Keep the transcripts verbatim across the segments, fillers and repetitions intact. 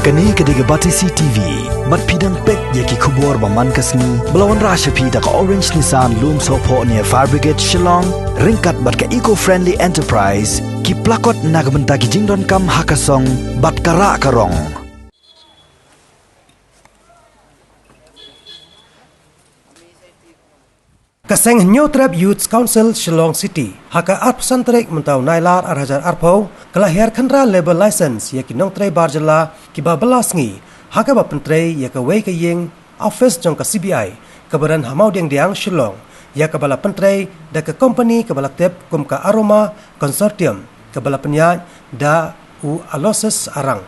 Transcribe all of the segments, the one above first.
Kane ka dei ka Batesi T V. Bad phi dang peit ïa ki khubor ba man ka sngi ba la wanrah sha phi da ka Orange Nissan Lumsohphoh near Fire Brigade Shillong, ryngkat bad ka Eco Friendly Enterprise, ki plakot na ka bynta ki jingdonkam ha ka song bad ka rah ka rong. Ka seng Hynñiewtrep Youth Council Shillong City, ha ka arphew san tarik mynta u Nailar ar hajar arphew, ka la hiar khynra labour license ïa ki nongtrei bar jylla kiba bylla sngi, ha kaba pyntrei ïa kawei ka ïing office jong ka C B I, kaba don ha Mawdiangdiang Shillong, ïa kaba la pyntrei da ka company kaba la tip kum ka Aroma Consortium, kaba la pynïaid da u Aloysius Arang.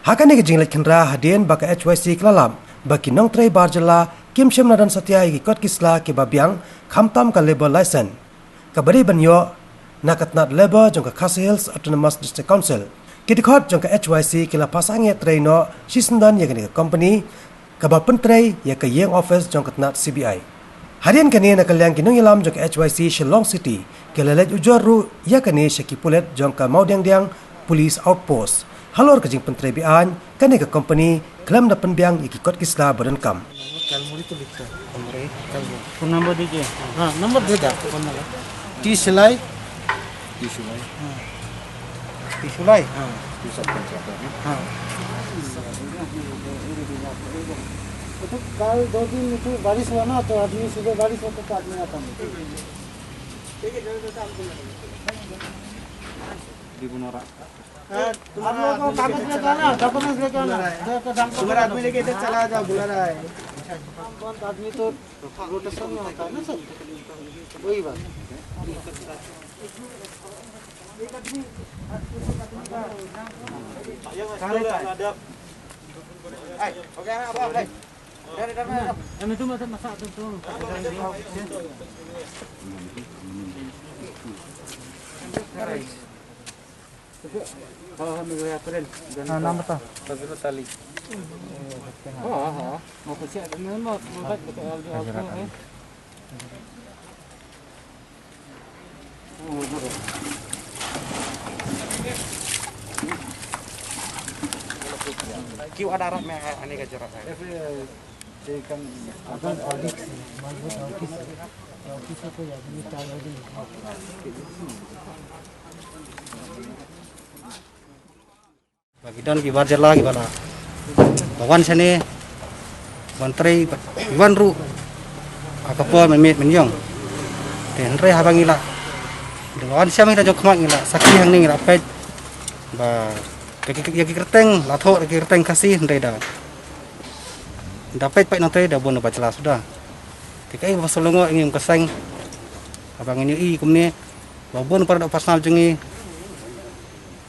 Ha kane ka jingleit khynra, hadien ba ka H Y C ka la lap ba ki nongtrei bar jylla kim shym la don satia ïa ki kot ki sla kiba biang, khamtam ka labour license kaba dei ban ïoh na ka tnat labour jong ka Khasi Hills Autonomous District Council. Ki dkhot jong ka H Y C ki la phah sangeh trei noh shisyndon ïa kane ka company kaba pyntrei ïa ka ïing office jong ka tnat C B I. Hadien kane, na ka liang ki nongïalam jong ka H Y C Shillong City ki la leit ujor ruh ïa kane sha ki pulit jong ka Mawdiangdiang Police Outpost. Halor ka jingpyntrei beaiñ, kane ka company khlem da pynbiang ïa ki kot ki sla ba donkam. नंबर क्या, मुड़ी तो लिखता है। नंबर एक, कल वो। फोन नंबर दीजिए। हाँ, नंबर दे दो। फोन नंबर। टी सिलाई। टी सिलाई। हाँ। टी सिलाई? हाँ। टी सब कौन सा है? हाँ। वो तो कल दो दिन तो बारिश हुआ ना, तो आदमी सुबह बारिश होता तो आदमी आता नहीं। Di Bunora. हाँ, तुम्हारा आदमी लेके आना, डॉक्यूमेंट्स लेके आना। तुम्हारा आदमी लेके इधर चला जाओ, बुला रहा है। काम बंद आदमी तो रोटेशन में होता है ना सर, वही बात। हाँ, नाम बता। फजलत अली। हाँ, हाँ। क्यों आधार में है, आने का जरूरत है? Ba ki don ki bar jylla kiba la, ba wan shane ban trei, ba ki wan ruh ha ka por mynmiet mynïong. Te hynrei haba ngi la, ba wan shane la jong khmat ngi la sakhi hangne, ngi la peit ba ki, ki, ki kyrteng la thoh ki kyrteng Khasi, hynrei da, da peit peit nongtrei da bun ba jylla suda. Te kaei ba sngewlyngngoh ïa ngi kum ka seng haba ngi ïohi kumne ba bun para doh personal jong ngi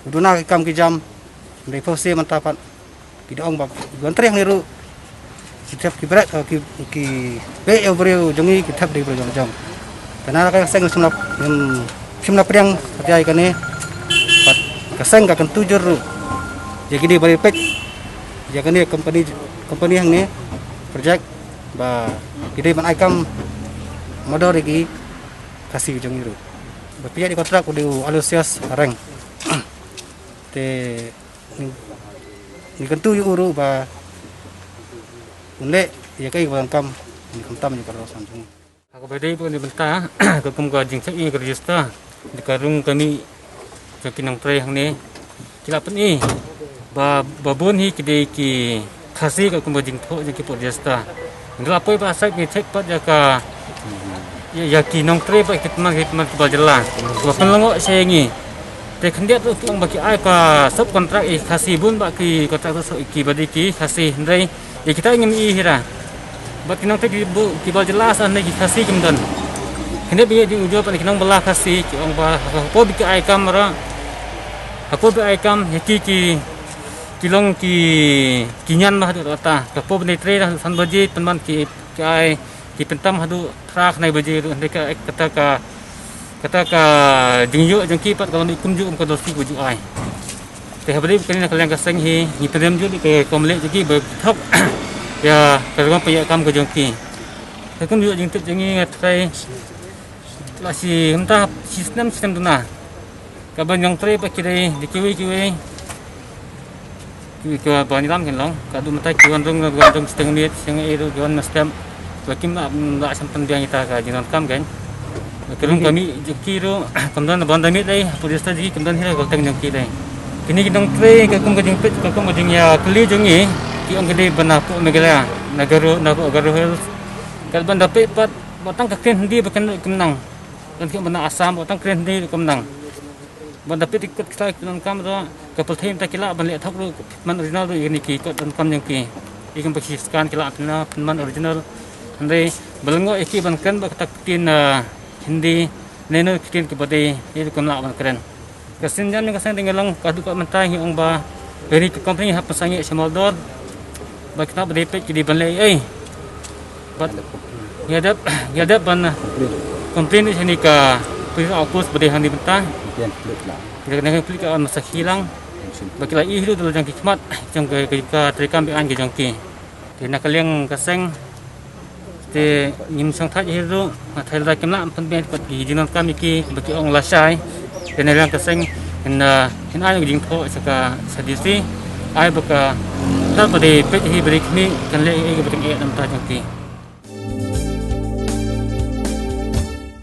u duna ki kam ki jam, hynrei phew sien mynta pat ki da ong ba ki wan trei hangne ruh ki thep ki bret, ki, ki peit ïa u briew jong ngi, ki thep da u briew jong jong. Te na la ka seng shim la, shim la pdiang satia ïa kane, bad ka seng ka kyntu jur ruh ïa kine ba dei peit ïa kane company, company hangne project ba ki dei ban ai kam mardor ïa ki Khasi jong ngi ruh. Ba peit ïa kontrak u dei u Aloysius Arang. Te ngi, ngi kyntu ïa u ruh ba un leh ïa kaei kaba donkam, ngi khamtam ïa ka rong san jong ngi. Ha kaba dei ba ngi bynta ka kum ka jingcheck in ka register da ka rung ka mih jong ki nongtrei hangne. Ki la pyni ba, ba bun hi ki dei ki Khasi ka kum ka jingthoh jong ki pud register. Ngi la poi ba sait ngi check pat ïa ka, ïa, ïa ki nongtrei bad ki tymmen, ki tymmen kiba jylla ba pynlyngngoh sha ngi. Te khyndiat ruh ki ong ba ki ai ka sub contract ïa ki Khasi, bun ba ki contract sub kiba dei ki Khasi, hynrei ïa kita ngim i hi ra. Bad ki nongtrei ki bu-, kiba jylla sa hynrei ki Khasi kim don. Khyndiat ba ngi ïoh jingujor pat na ki nongbylla Khasi, ki ong ba ha ka por ba ki ai kam ra, ha ka por ba ai kam ïa ki, ki, ki long ki, ki ñian ba haduh kata. Ka por ba ngi trei haduh san baje, pynban ki, ki ai, ki pyntam haduh phra khyndai baje ruh, hynrei ka, kata ka, kata ka jingïoh jong ki pat ka long kumjuh kum ka dosi ka ju ai. Te haba dei kane na ka liang ka seng hi, ngi pynrem jur ïa ka kong Malik jong ki ba thok ïa ka rukom pynïaid kam ka jong ki. Te kumjuh jingtip jong ngi, nga tharai la shi, mynta shi snem, shi snem duna kaba nongtrei ba ki dei da kiwei kiwei Ki, ki ba ngi lam kin long, ka du mynta ki wan rung, wan rung shiteng miet, shiteng ei ruh ki wan mynstep. Ba kim lah, lah sham pynbiang ita ka jingdonkam kan. Ka rung ka mih jong ki ruh, kam don ban da miet lei, hapoh district jong ki kam don hi la ka kyrteng jong ki lei. Kine ki nongtrei ka kum ka jingpeit, ka kum ka jingïakylli jong ngi, ki ong ki dei ban na hapoh Meghalaya, na Garo, na hapoh Garo Hills. Ka ban da peit pat, ba tang ka kren Hindi ba kan kim nang. Kan ki ban na Assam, ba tang kren Hindi ba kim nang. Ban da peit ki kot kita ki donkam ruh, ka pyrthei mynta ki lah ban leh thok ruh, man original ruh ïa kine ki kot donkam jong ki. Ïa ki ba ki scan ki lah pynman, pynman original. Hynrei ba lyngngoh ïa ki ban kren bad kata ka ktien, ah, Hindi, ne ne ka ktien kaba dei, ïa ruh kim lah ban kren. Ka synjam jong ka seng dang ïa long, ka dei ka mynta ngi ong ba, ba ïa kine ki company hap pynsangeh sha Mawdor. Ba kita ba dei peit ki dei ban leh ei. Bad ïa dep, ïa dep ban, ah, complain ïa kane ka police outpost ba dei hangne mynta. Ïa kane ka police ka on masa khilang. Ba ki la ïohi ruh da la jong ki khmat jong ka, ka, ka treikam be-aiñ ka jong ki. Te na ka liang ka seng te ngim shong thait hi ruh, nga thait lada kim lah pynbiang pat ki jingdonkam ïa ki ba ki ong lashai. Te na liang ka seng ngin, ah, ngin ai ka jingthoh sha ka, sha D C. Ai ba ka, da ba dei peit hi ba dei khmih kan leh ïa ka ba teng eh na bynta jong ki.